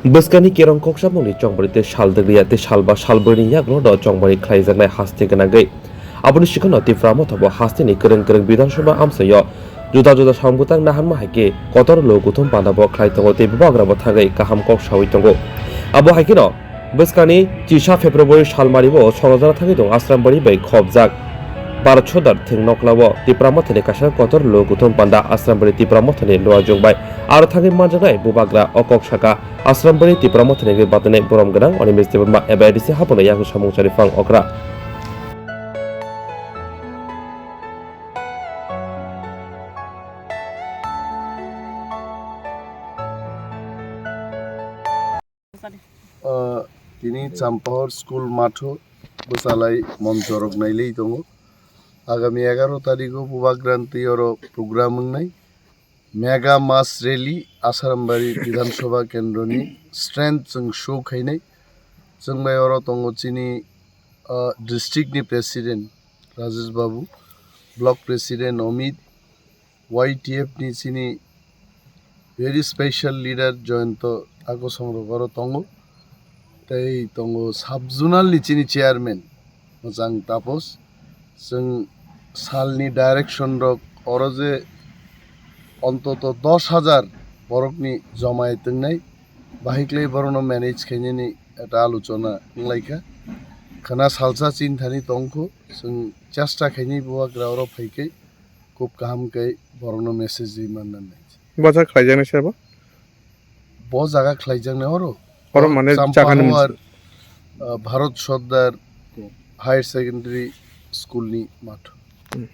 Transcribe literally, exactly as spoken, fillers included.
Bwskangni kerong kok samungni chongbari tei sal dwgriya tei sal ba sal brwini yaklo do chongbari khlaijaknai haste gwnangwi. Aboni sikano Tipra Motha bo hasteni kwrwng kwrwng Bidhan Sabha amchaio juda juda samung bwtang naharma hai khe kotor lukuthum panda bo khlai tongo tei bubagra bo thangwi kaham kok sawi tongo. Abo hai kheno bwskangni chisa February salmari bo Songajara thangwi tongo Asrambari bai khobjak. Bharat Sodar thwng noklao Tipra Mothani kaisa kotor lukuthum panda Asrambari Tipra Mothani luajwk bai aro thangwi manjaknai bubagra o kok saka. Asrambari Tipra Mothani wngwi batanai borom gwnang Animesh Debbarma eba A D C haphangno yakung samung charipha okra. Ah, tini Champahor School matho bwchalai monchorok nailai tongo. Agami egaro tarikgo bubagrani twi oro program wngnai. Mega Mass Rally Asarambari Bidhan Sabha Kendroni strength chwng show khainai. Chwng bai oro tongo chini, ah, district ni president Rajesh Babu, block president Omit, Y T F ni chini very special leader Jayanta Akosong rok oro tongo. Tei tongo sub zonal ni chini chairman Mwchang Tapos. Chwng salni direction rok oro je ontoto dos hajar borokni jomai twngnai, bahai khlai borokno manage khainani eta alochona wnglaikha. Khwna salsa chinthani tongkhu, chwng chesta khainai bubagra oro phaikhe khub kaham khe borokno message rwi mannani. Bo jaga khlaijaknai se bo? Bo jaga khlaijaknai oro. Oro mane Champahowar, jaga ni mung? Ah, Bharat Sordar Higher Secondary School ni matho. Hmm.